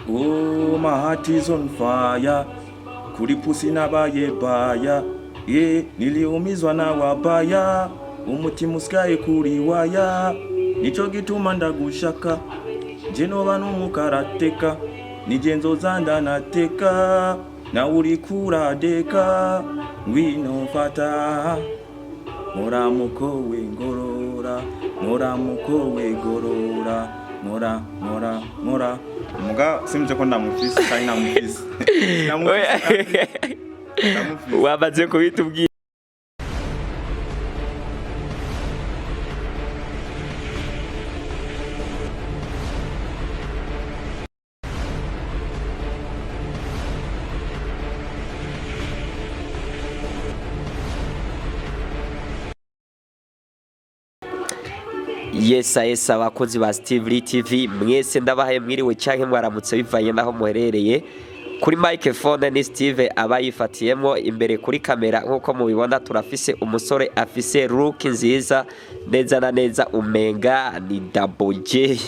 Oh, my heart is on fire. Kuri pusi nabaye baya. Yeah, niliumizwa na wabaya. Umutima usigaye kuri waya. Nico gituma ndagushaka. Je noba n'umukarateka. Nije nzoza ndanateka. Nawe uriko uradeka. Ngwino mfata. Muramuko we ngorora. Muramuko we gorora. Mora, mora, mora. Muga simje ko ndamufise kandi ndamufise. Ndamufise. Ndamufise. Wamaze kubitubwira. Yesa yesa, abakozi ba Steve Lee TV mwese, ndabahaye mwiriwe canke mwaramutse bivanye naho muherereye. Kuri microphone ni Steve aba yifatiyemo, imbere kuri kamera nkuko mubibona turafise umusore afise look nziza, neza na neza umenga ni Double J.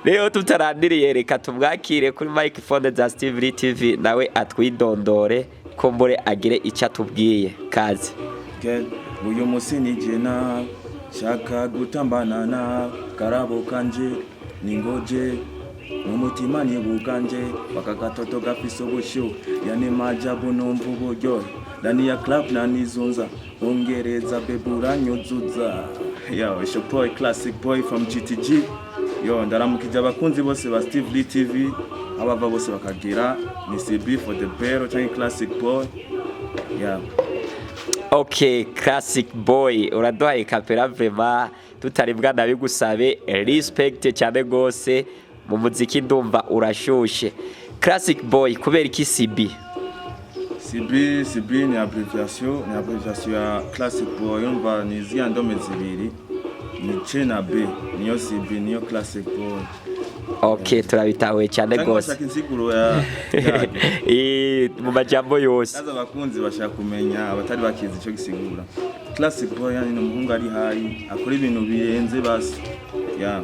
Rero tutarandiriye, reka tumwakire kuri microphone za Steve Lee TV, nawe atwidondore, kumbure agire icyo atubwiye. Kaze. Girl, uyu musi nije nawe shaka gutambana nawe, karabo kanje ningoje mu mutima nibuganje bakagatoto gafise ubushyuhe, yani majabu, numva uburyohe ndani ya club nanizunza ongereza baby uranyuzuza. Yo, it's your boy Classic Boy from GTG. Yo, ndaramukije abakunzi bose ba Steve Lee TV abava bose bakagira ni CB for the bell cyangwa Classic Boy, yeah. Ok, Classic Boy, uraduhaye kapera vraiment tutari bwanabigusabe. Respect cyane gose, mu muziki ndumva urashushe. Classic Boy, kubera iki CB? CB, CB ni abbreviation, ni abbreviation ya Classic Boy. Umva, ni ziriya ndome zibiri, ni C na B, niyo CB, niyo Classic Boy. Ok, turabitahuye cyane Cyangwa gose. bashaka insiguro ya yaryo? Mu majambo yose. Naza abakunzi bashaka kumenya, abatari bakizi icyo gisigura. Classic Boy yani ni umuhungu ari high, akora ibintu birenze, basi ya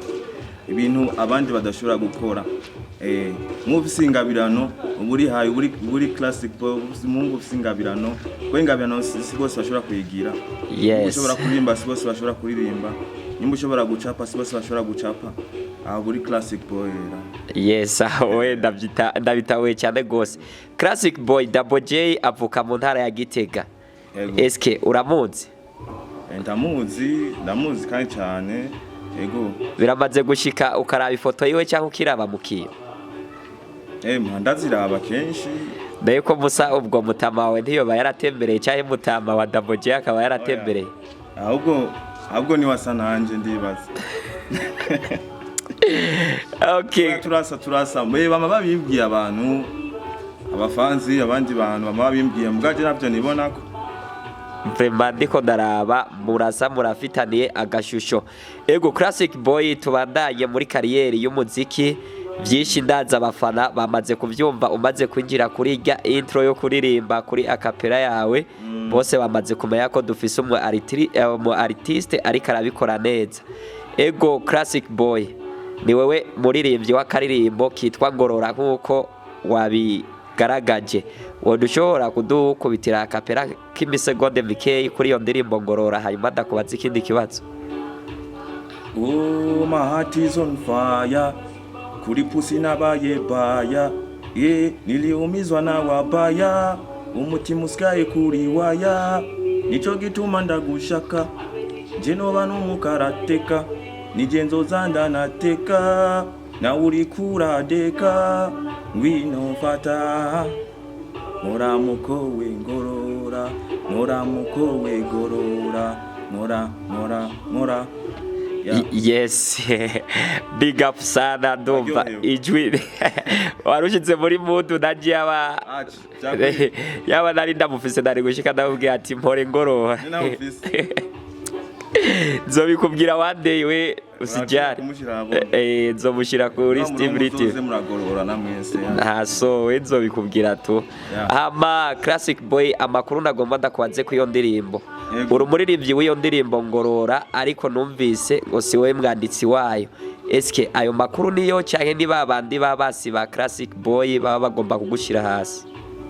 ibintu abandi badashobora gukora. Nk'ufise ingabirano uba uri high, uba uri Classic Boy. Umuhungu ufise ingabirano, kuko ingabirano si bose bashobora kuyigira. Ushobora kuririmba, si bose bashobora kuririmba. Nimba ushobora gucapa, si bose bashobora gucapa. Aho uri Classic Boy rero. Yes, aho we ndabitahuye cyane gose. Classic Boy, Double J avuka mu ntara ya Gitega. Yego. Eske uramuzi? Ndamuzi, ndamuzi kandi cyane, yego. Biramaze gushika ukaraba ifoto yiwe cyangwa ukiraba mu kiyo? Ndaziraba kenshi. Mbere ko musa ubwo mutama wawe ntiyoba yaratembereye, cyangwa mutama wa Double J akaba yaratembereye? Ahubwo ni wasa nanje, ndibaza. Turasa, turasa. Mwe bama babimbwiye abantu, abafanzi, abandi bantu bama babimbwiye, mugaje navyo nibonako. Vraiment ndiko ndaraba murasa, murafitaniye agashusho. Ego, Classic Boy, tubandanye muri carrière y'umuziki. Byinshi ndaza abafana bamaze kubyumva, umaze kwinjira kuri irya intro yo kuririmba kuri acapella yawe, bose bamaze kumenya ko dufise umu artiste ariko arabikora neza. Ego, Classic Boy, ni wewe muririmbyi w'akaririmbo kitwa Ngorora nk'uko wabigaragaje. Wowe ushobora kudukubitira acapella k'imisegonde mikeyi kuri iyo ndirimbo Ngorora, hanyuma ndakubaza ikindi kibazo? Oh, my heart is on fire. Kuri pusi nabaye baya. Yeah, niliumizwa na wabaya. Umutima usigaye kuri waya. Nico gituma ndagushaka. Je noba n'umukarateka. Nije nzoza ndanateka. Nawe uriko uradeka. Ngwino mfata. Muramuko we ngorora. Muramuko we gorora. Mora, mora, mora. Yeah. Yes, big up sana, ndumva Aryohewe. ijwi warushize muri mood naje yaba Achi, cyakwiye. yaba nari ndamufise, nari gushika ndamubwira ati mpore ngorora. Ni nawe ufise. Nzobikubwira one day, we usijyane. Kumushyira ahabona. Nzomushyira kuri Steve Muzoze Ritv. muragorora mwese. Ntaso, we nzobikubwira tu. Yeah. Hama Classic Boy, amakuru nagomba ndakubaze ku iyo ndirimbo. Yego. Uri umuririmbyi w'iyo ndirimbo Ngorora, ariko numvise ngo si wowe mwanditsi wayo. Eske ayo makuru niyo, canke ni babandi babasi ba Classic Boy baba bagomba kugushira hasi?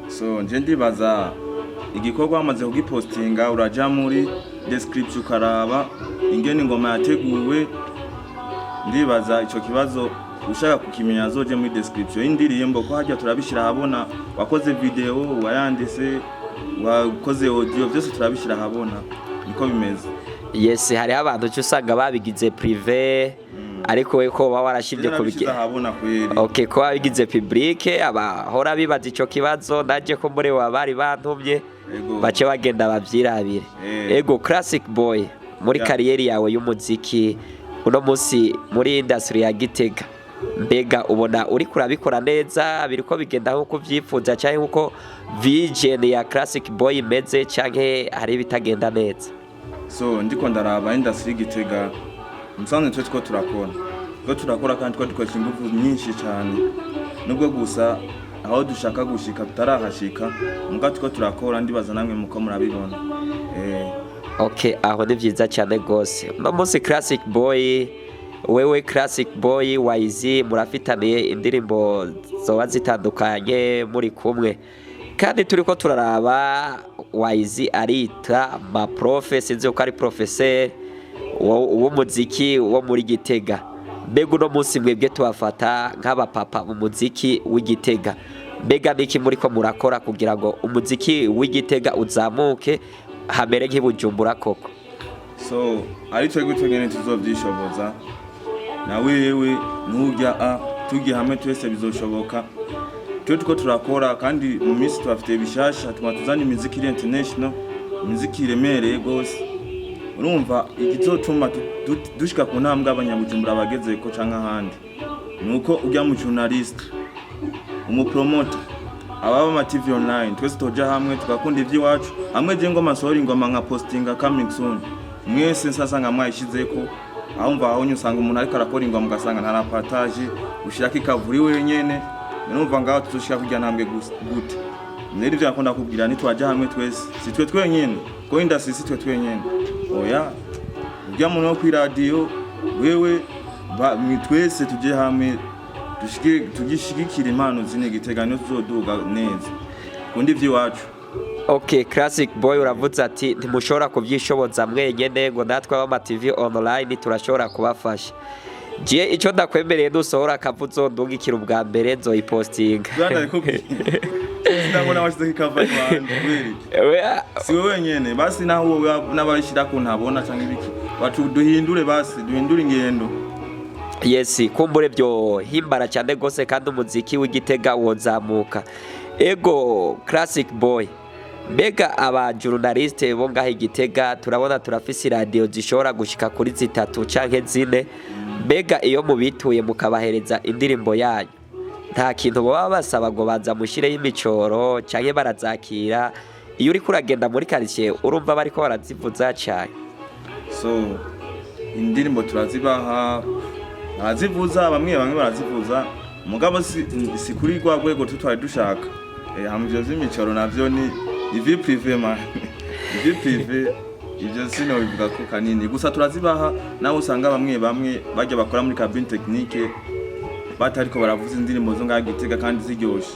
So nje ndibaza igikorwa wamaze kugipostinga, uraja muri description ukaraba ingene ingoma yateguwe. Ndibaza ico kibazo ushaka kukimenya azoje muri description y'indirimbo, ko hajya turabishira ahabona: wakoze video, wayanditse, wakoze audio, byose turabishira ahabona. Niko bimeze. Yes, hariho abantu uca usanga babigize privé, ariko we ko baba warashimye Narabishize kubigira ahabona kweri. Okay, ko wabigize public, abahora bibaza ico kibazo, naje ko muri wa bari bantumye, bace bagenda bavyirabire. Ego, Classic Boy, muri carrière yawe y'umuziki uno munsi muri industry ya Gitega, mbega ubona uriko urabikora neza, biriko bigenda nk'uko uvyifuza canke nk'uko vision ya Classic Boy imeze, canke hari ibitagenda neza? So ndiko ndaraba industry y'Igitega, musanzwe twe two turakora, two turakora kandi two dukoresha ingufu nyinshi cyane, nubwo gusa aho dushaka gushika tutarahashika, muga two turakora. Ndibaza namwe muko murabibona. Okay, aho ni vyiza cyane gose. Uno munsi Classic Boy, wewe Classic Boy, YZ murafitaniye indirimbo zoba zitandukanye muri kumwe, kandi turiko turaraba YZ arita ma prof, sinzi ko ari professeur w'umuziki wo muri Gitega. Mbega uno munsi mwebwe tubafata nk'abapapa mu muziki w'Igitega, mbega niki muriko murakora kugira ngo umuziki w'Igitega uzamuke, hamere nk'ibujumbura koko? So ari twebwe twenyene tuzovyishoboza, na wewe nurya a tugiye hamwe twese bizoshoboka. Twe tuko turakora, kandi mu minsi tubafite bishasha, tuma tuzana imiziki iri international, imiziki iremereye gose. Urumva igizotuma dushika ku ntambwe abanyabujumbura bagezeko canke ahandi, nuko urya mu journaliste, umupromoter, ababa ama TV online, twese toja hamwe tugakunda ivy'iwacu hamwe. Je ngoma nsohora ingoma nka postinga "coming soon", mwese nsasanga mwayishizeko. Aho mva aho usanga umuntu ariko arakora ingoma, ugasanga ntarapartage, ushirako ikavuri wenyene. Numva ngaho tuzoshika kurya ntambwe gute? Rero ivyo nakunda kubwira, nitwaja hamwe twese, si twe twenyene, ko industry si twe twenyene, oya. Urya muntu wo kw'iradiyo, wewe, twese tuje hamwe tugishigikira impano zine Gitega, niyo tuzoduga neza kundi ivy'iwacu. Okay, Classic Boy, uravuze ati ntimushobora kubyishoboza mwenyene, ngo natwe abama TV online turashobora kubafasha. Je icyo ndakwemereye, nusohora akavuzo ndungikira ubwa mbere, nzoyipostinga. Bwana, ndikubwiye, ndabona washizeko ikava iwanje kubera iki? Si wewe wenyene basi, naho wowe n'abayishirako ntabona canke ibiki, batu duhindure basi, duhindure ingendo. Yes, kumbure byo himbara cyane gose, kandi umuziki w'Igitega wozamuka. Ego, Classic Boy, mbega aba journaliste bo ngaho Igitega, turabona turafise iradiyo zishobora gushika kuri zitatu canke zine, mbega iyo mubituye mukabahereza indirimbo yanyu, nta kintu baba basaba ngo baza mushireho imicoro, canke barazakira? Iyo uriko uragenda muri quartier, urumva bariko barazivuza cane? So indirimbo turazibaha, barazivuza, bamwe bamwe barazivuza, mugabo si kuri rwa rwego tutwari dushaka. Hama ivyo vy'imicoro navyo ni vie privée man, ni vie privée, ivyo sinobivuga ko kanini. Gusa turazibaha, nawe usanga bamwe bamwe bajya bakora muri cabine technique batariko baravuza indirimbo zo ngaha Gitega kandi ziryoshe.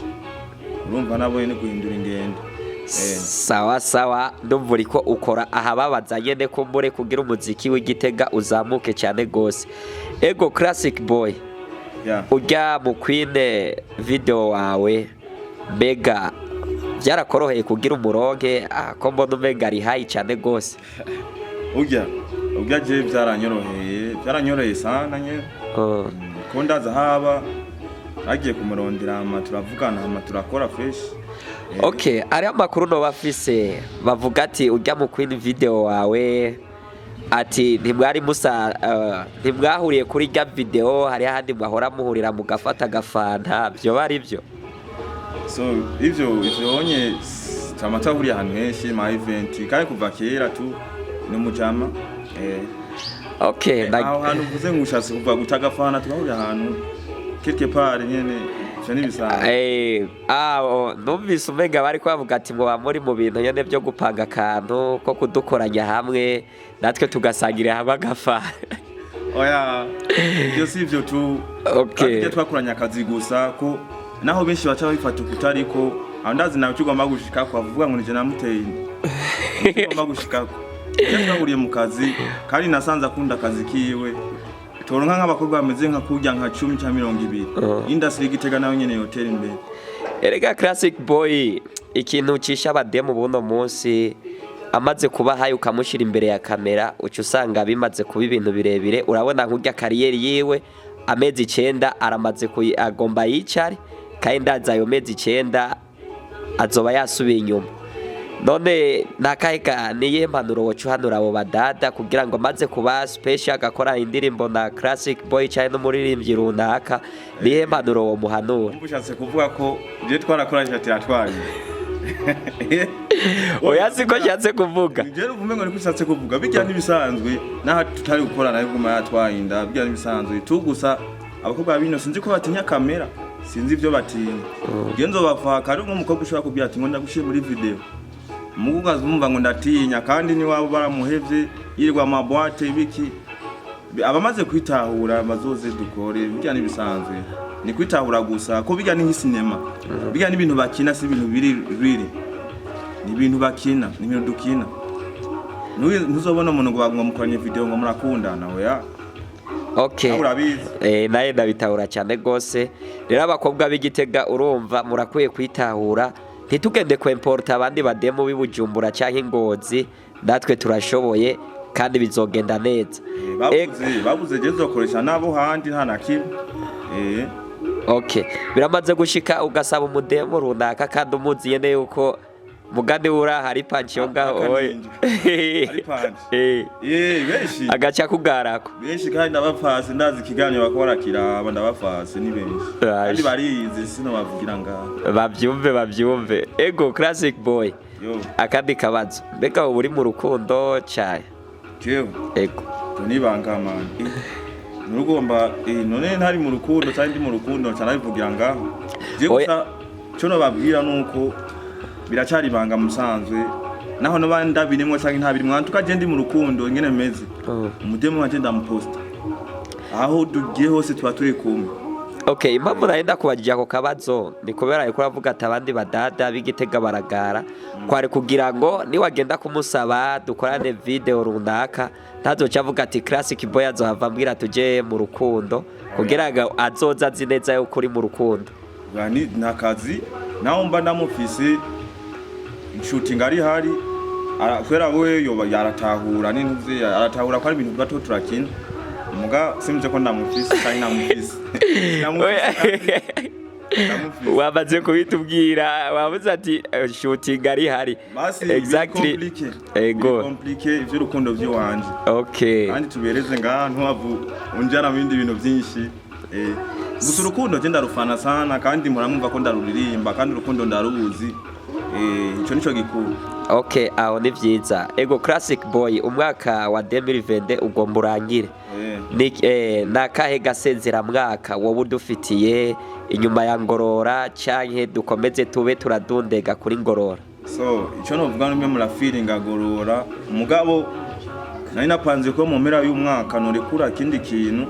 Urumva nabo ni guhindura ingendo. Sawa sawa, ndumva uriko ukora ahababaza nyene, kumbure kugira umuziki w'Igitega uzamuke cyane gose. Ego, Classic Boy, urya mu kwine video wawe, mbega byarakoroheye kugira umuronke? Ah, ko mbona umenga ari high cyane gose. Urya je byaranyoroheye, byaranyoroheye sana nyene, ko ndaza haba agiye kumurondera, hama turavugana, hama turakora fresh. Okay, ariho amakuru noba afise bavuga ati urya mu kwini video wawe, ati ntimwari musa, ntimwahuriye kuri rya video, hari ahandi mwahora muhurira mugafata agafanta, vyoba ari byo? So ivyo onye tama twahuriye ahantu henshi ma event, kandi kuva kera tu ni umujama. Okay. Aho hantu uvuze ngo ushatse kuva guta agafana, twahuriye ahantu quelque part nyene, ivyo nibisanzwe. Oh, numvise umenga bariko bavuga ati muba muri mu bintu nyene vyo gupanga akantu ko kudukoranya hamwe natwe tugasangira hamwe agafanta. Oya, ibyo si ibyo tu. Okay. Kandi twakoranye akazi gusa, ko naho benshi baca babifata ukutariko. Aho ndazi nawe icyo ugomba gushikako, avuga ngo nije namuteye inda. Icyo ugomba gushikako, icyo twahuriye mu kazi, kandi nasanze akunda akazi kiwe. Toronka nk'abakobwa bameze nka kurya nka 10 cyangwa 20, industry y'Igitega nayo nyene yotera imbere. Erega Classic Boy, ikintu cisha abademu buno munsi, amaze kuba hayi ukamushyira imbere ya kamera, uca usanga bimaze kuba ibintu birebire. Urabona nk'urya carrière yiwe, amezi 9 aramaze agomba yicare, kandi ndazi ayo mezi 9 azoba yasubiye inyuma. None nakahe niyihe mpanuro woca uhanura abo badada kugira ngo amaze kuba special agakora indirimbo na Classic Boy cyangwa n'umuririmbyi runaka, niyihe mpanuro womuhanura? Umva, ushatse kuvuga ko je twarakoresha tiratwaye? Oya, siko nshatse kuvuga. Je uvume ngo niko ushatse kuvuga. Bijya n'ibisanzwe, naho tutari gukorana ariko guma yatwaye inda, bijya n'ibisanzwe tu. Gusa abakobwa bino sinzi ko batinya kamera, sinzi ibyo batinya. Je nzobafaka ari nk'umukobwa ushobora kubwira ati ngo ndagushire muri video, muguga zumva ngo ndatinya, kandi ni wabo baramuhevye yirirwa ama boîte ibiki. Abamaze kwitahura bazoze dukore. Bijya n'ibisanzwe, ni kwitahura gusa, ko bijya ni nk'isinema, bijya n'ibintu bakina, si ibintu biri biri, ni ibintu bakina, ni ibintu dukina. Ntuzobona umuntu ngo mukoranye video ngo murakundana, oya. Nawe urabizi. Naye ndabitahura cyane gose. Rero abakobwa b'Igitega, urumva murakwiye kwitahura, ntitugende kwemporta abandi bademu b'i Bujumbura cyangwa i Ngozi. Natwe turashoboye kandi bizogenda neza. Babuze je zokoresha nabo handi nta na kimwe. Okay, biramaze gushika ugasaba umudemu runaka kandi umuzi yene yuko mugani ura hari panci yo ngaho oye? Ari panci. Benshi. Agaca kugarako. Benshi, kandi ndabafase, ndazi ikiganiro bakora barakiraba, ndabafase, ni benshi. Kandi barizi, sino bavugira ngaho. Bavyumve, bavyumve. Ego, Classic Boy. Yo. Akandi kabazo, mbega ubu uri mu rukundo cyane? Jewe? Ego. Tunibanga man. Nurugomba none ntari mu rukundo cyangwa ndi mu rukundo nca nabivugira ngaho? Je Oya. gusa cyo nobabwira nuko biracari ibanga musanzwe, naho noba ndabirimwo canke ntabirimwo. Antuka je ndi mu rukundo ingene meze, umudemu wanje ndamuposta, aho tugiye hose tuba turi kumwe. Okay, impamvu nari ndakubajije ako kabazo ni kubera yuko uravuga ati abandi badada b'Igitega baragara, kwari kugira ngo niwagenda kumusaba dukorane video runaka ntazoca avuga ati Classic Boy azohava ambwira tuje mu rukundo, kugira ngo azoza azi neza yuko uri mu rukundo. Bwa ni nakazi naho mba ndamufise inshuti ngari hari kubera we yoba yaratahura n'intuze, aratahura ko ari ibintu tuba turakina. Muga simze ko ndamufise kandi ndamufise. Ndamufise, ndamufise. Wamaze kubitubwira, wavuze ati shooting ari hari. Basi. Exactly. Biri Ego. compliqué ivy'urukundo vy'iwanje. Kandi tubereze ngaha, ntuhavu unjana mu bindi bintu byinshi. Gusa urukundo je ndarufana sana, kandi muramwumva ko ndaruririmba, kandi urukundo ndaruzi. Ico nico gikuru. Okay, aho ni vyiza. Ego, Classic Boy, umwaka wa 2020 ugomba urangire. Ni nakahe gasezera-mwaka wowe udufitiye inyuma ya Ngorora, canke dukomeze tube turadundega kuri Ngorora? So ico novuga numwe murafiringa Gorora, mugabo nari napanze ko mu mpera y'umwaka norekura ikindi kintu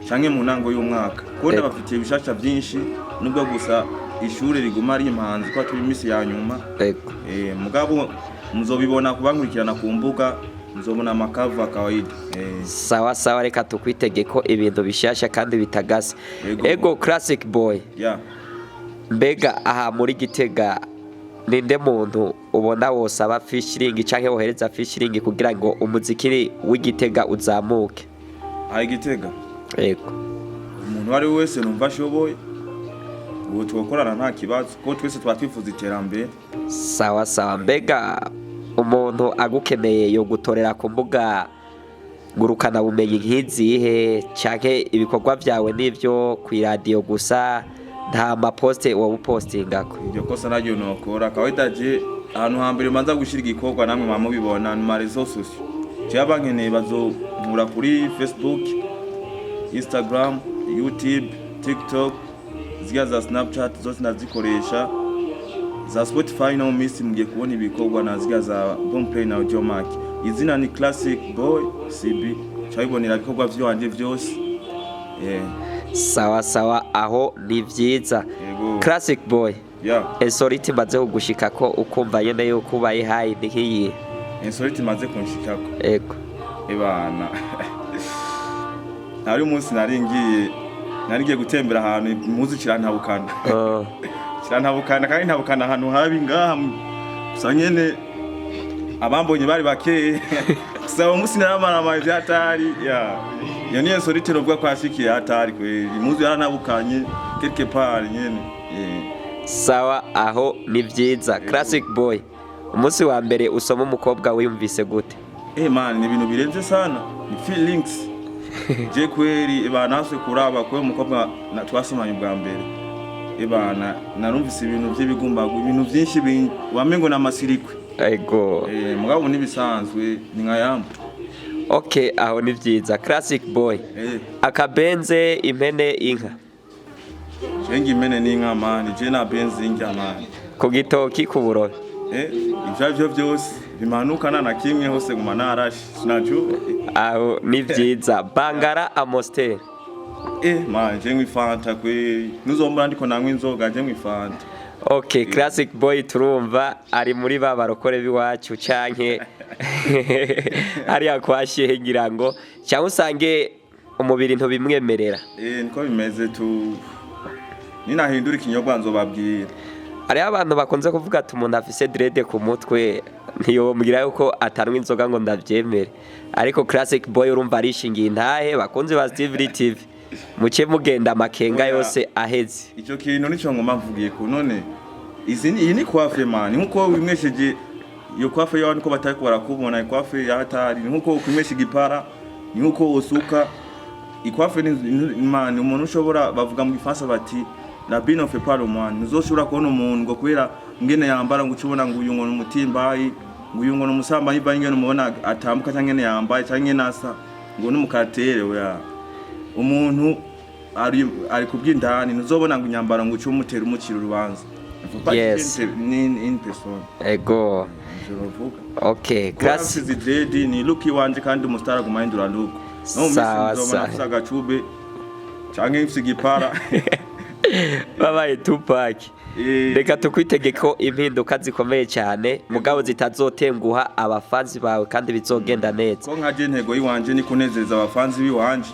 canke mu ntango y'umwaka, kuko ndabafitiye ibishasha vyinshi, nubwo gusa ishure riguma ari impanzi ko turi imisi ya nyuma. Mugabo muzobibona kubankurikirana ku mbuga, muzobona amakava kawaida. Sawa sawa, reka tukwitege ko ibintu bishasha kandi bitagase. Ego. Ego, Classic Boy. Yeah. Mbega aha muri Gitega ninde muntu ubona wosaba featuring canke wohereza featuring kugira ngo umuziki w'Igitega uzamuke? Aha Igitega? Ego. Umuntu uwo ari we wese numva ashoboye, ubu twokorana nta kibazo, kuko twese tuba twifuza iterambere. Sawa sawa. Mbega umuntu agukeneye yo gutorera ku mbuga ngurukana bumenyi nk'izihe, canke ibikorwa vyawe n'ivyo kw'iradiyo gusa, nta maposte wowe upostingako? Iryo kosa naryo nokora. Kawaida je ahantu hambere manza gushira igikorwa, namwe mwamubibona, ni ma réseaux sociaux. Jewe abankeneye bazonkura kuri Facebook, Instagram, YouTube, TikTok, zirya za Snapchat zose ndazikoresha, za Spotify no mu minsi mugiye kubona ibikorwa na zirya za Boomplay na Audiomack. Izina ni Classic Boy CB. Cabibonera ibikorwa vyanje vyose. Sawa sawa, aho ni vyiza. Yego. Classic Boy, Yeah. insolite imaze kugushika ko ukumva nyene yuko ubaye hayi ni nk'iyi? Insolite imaze kunshikako? Ego. Ebana, hari umunsi nari ngiye gutembera ahantu, impuzu kirantabukana. Kirantabukana kandi ntabukana ahantu habi ngaha, gusa nyene abambonye bari bakeye. Gusa uwo munsi naramaramaye vyatari ya iyo niyo insolite novuga ko yashikiye hatari kweli, impuzu yarantabukanye quelque part nyene. Sawa, aho ni vyiza. Classic Boy, umunsi wa mbere usoma umukobwa wiyumvise gute? Eh man, ni ibintu birenze sana, ni feelings. Je kweli ebana kuraba kwe umukobwa twasomanye ubwa mbere, ebana narumvise ibintu by'ibigumbagu, ibintu byinshi wamengo na masirikwe. Mugabo nibisanzwe, ni nka yambo. Okay, aho ni vyiza. Classic Boy, akabenze, impene, inka? Jenga impene n'inka man, je na benzi indya man. Ku gitoki, ku burobe? Ivyo arivyo byose bimanukana na kimwe hose guma narashe sinacu. Aho ni vyiza. Bangara, Amstel? Man, je nk'ifanta kweli, nuzombona ndiko nanywa inzoga, je nk'ifanta. Okay, Classic Boy turumva ari muri ba barokore b'iwacu canke hariya kwa shehe, ngira ngo cyangwa usange umubiri ntubimwemerera. Niko bimeze tu, ninahindura ikinyobwa nzobabwira. Hariho abantu bakunze kuvuga ati umuntu afise dread ku mutwe ntiyombwira yuko atanywa inzoga ngo ndabyemere, ariko Classic Boy urumva arishingiye intahe. Bakunzi ba Steve TV, muce mugenda amakenga Oya. yose aheze. Icyo kintu nico ngoma mvugiye ku none izi ni iyi ni coiffe man, nkuko wimwesheje iyo coiffe yawe niko batari barakubona, coiffe ya hatari, nkuko ukwimesha igipara, ni nkuko usuka icoiffe ni man. Umuntu ushobora bavuga mu gifaransa bati "L'habit ne fait pas le moine". Ntuzoshobora kubona umuntu ngo kubera ngene yambara ngo ucubona ngo uyu ngo ni umutimbayi, ngo uyu ngo ni umusambanyi, bivanye ingene umubona atambuka cyangwa ingene yambaye cyangwa ingene asa, ngo ni umukatere. Oya, umuntu ari kubw'indani, ntuzobona ngo inyambaro ngo uce umutera umucira urubanza. Faut pas ni une personne. Ivyo bavuga. Okay. Kuba Classic. mfise dread ni look iwanje, kandi umustar aguma ahindura look. No mu minsi Sawa, nzobona sawa. mfise agacube canke mfise igipara. Babaye Tupac. Reka tukwitege ko impinduka zikomeye cyane, mugabo zitazotenguha abafanzi bawe kandi bizogenda neza. Ko nkaje intego yiwanje ni kunezeza abafanzi biwanje.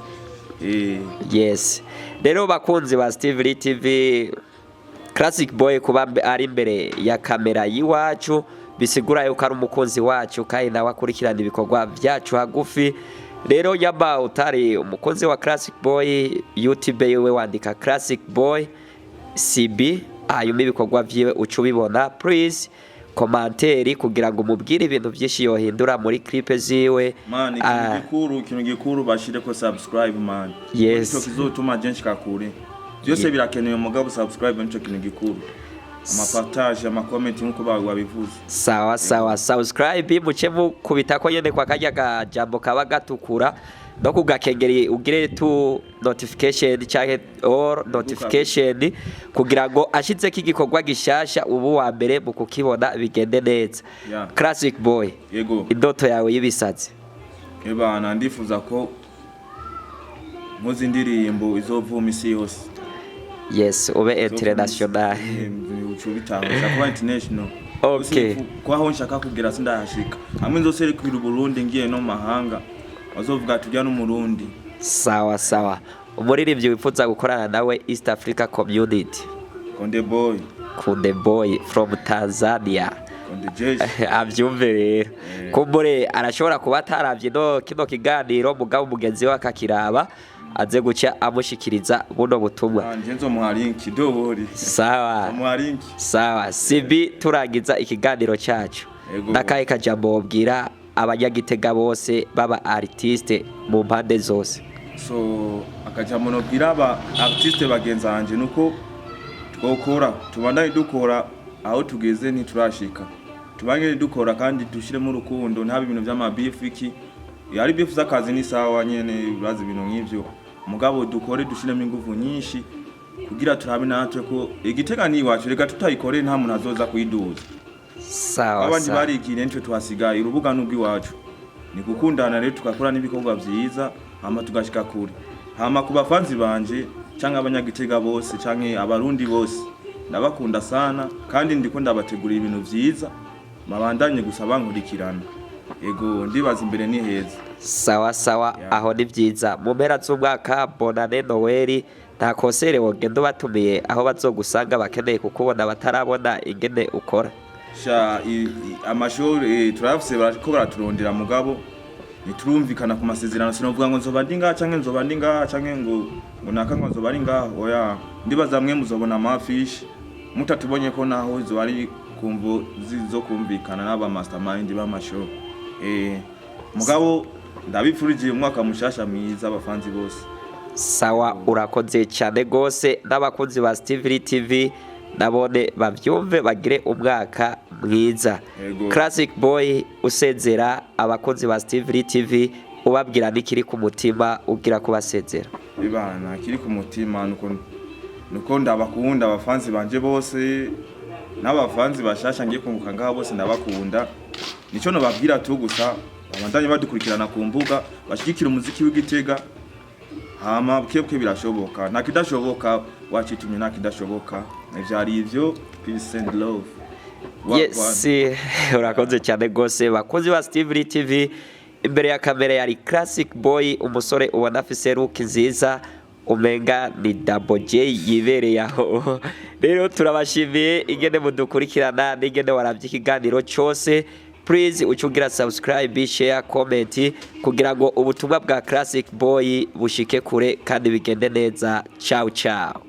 Yes, rero bakunzi ba Steve Lee TV, Classic Boy kuba ari imbere ya kamera y'iwacu bisigura yuko ari umukunzi wacu kandi nawe akurikirana ibikorwa byacu hagufi. Rero nyamba utari umukunzi wa Classic Boy, YouTube yiwe wandika Classic Boy CB, hanyuma ibikorwa vyiwe uca ubibona. Please commentaire kugira ngo umubwire ibintu byinshi yohindura muri clip ziwe. Man, ikintu gikuru bashireko subscribe man. Yes. Nico kizotuma je nshika kure. Byose birakenewe, mugabo subscribe nico kintu gikuru, amapartage, amacomment, nkuko babivuze. Sawa sawa, subscribe muce mukubita ko nyene kwa karya kajambo kaba gatukura no kugakengeri, ugire tu notification canke all notification kugira ngo ashizeko igikorwa gishasha ubu wa mbere mu kukibona, bigende neza. Classic Boy, Yego. indoto yawe y'ibisazi? Ebana, ndifuza ko nkoze indirimbo izovuma isi yose. Yes, ube international. Ucu bitanga nshaka kuba international. Ko aho nshaka kugera sindahashika, hamwe nzoserukira Uburundi ngiye no mu mahanga bazovuga tujya n'Umurundi. Sawa sawa. Umuririmbyi wifuza gukorana nawe East Africa Community? Konde Boy. Kunde Boy from Tanzania. Konde Jeshi. Abyumve rero, kumbure arashobora kuba ataravye no kino kiganiro, mugabo mugenzi we akakiraba aze guca amushikiriza buno butumwa. Nje nzomuha link dobori. Sawa. Nzomuha link. Sawa sibi, turangiza ikiganiro cyacu, Yego. n'akahe kajambo wobwira abanyagitega bose baba artiste mu mpande zose? So akajambo nobwira aba artiste bagenzi banje nuko twokora, tubandanye dukora, aho tugeze ntiturashika, tubandanye dukora kandi dushiremo urukundo, ntabe ibintu vy'amabifu. Iki ari bifu z'akazi ni sawa nyene, urazi ibintu nk'ivyo, mugabo dukore dushiremo ingufu nyinshi kugira turabe natwe ko Igitega ni iwacu. Reka tutayikoreye nta muntu azoza kuyiduza. Sawa. Abandi Sawa. barigire, nitwe tuhasigaye, urubuga n'ubw'iwacu. Ni gukundana rero, tugakora n'ibikorwa vyiza, hama tugashika kure. Hama ku bafanzi banje canke abanyagitega bose canke abarundi bose, ndabakunda sana kandi ndiko ndabategurira ibintu vyiza. Mabandanye gusa bankurikirana. Ego, ndibaza imbere ni heza. Sawa sawa. Yeah. Aho ni byiza. Mu mpera z'umwaka, bonane, Noel, nta concert wogenda ubatumiye aho bazogusanga bakeneye kukubona batarabona ingene ukora? Sha, amashuri turayafise, bariko baraturondera, mugabo ntiturumvikana ku masezerano. Sinovuga ngo nzoba ndi ngaha canke nzoba ndi ngaha canke ngo naka ngo nzoba ari ngaha, oya. Ndibaza mwe muzobona ama affiches mutatubonye ko naho izo ari kumvo zo kumvikana n'aba mastermind b'amashow. Mugabo ndabipfurije umwaka mushasha mwiza abafanzi bose. Sawa, urakoze cyane gose. N'abakunzi ba Steve TV nabone bavyumve, bagire umwaka mwiza. Yego. Classic Boy, usezera abakunzi ba Steve TV, ubabwira n'ikiri ku mutima, ugira kubasezera. Ibana kiri ku mutima nuko ndabakunda abafanzi banje bose n'abafanzi bashasha ngiye kunguka ngaha bose, ndabakunda. Nico nobabwira tu gusa, babandanye badukurikirana ku mbuga, bashigikira umuziki w'Igitega, hama buke buke birashoboka. Nta kidashoboka, wacitumye nta kidashoboka. Ivyari ivyo. Peace and love. Yes, urakoze cyane rwose. Bakunzi ba Steve TV, imbere ya kamera yari Classic Boy, umusore ubona afise look nziza, umenga ni Double J yibereye aho. Rero turabashimiye ingene mudukurikirana n'ingene waravye ikiganiro cyose. Please ucugira subscribe, share, comment kugira ngo ubutumwa bwa Classic Boy bushike kure kandi bigende neza. Ciao ciao.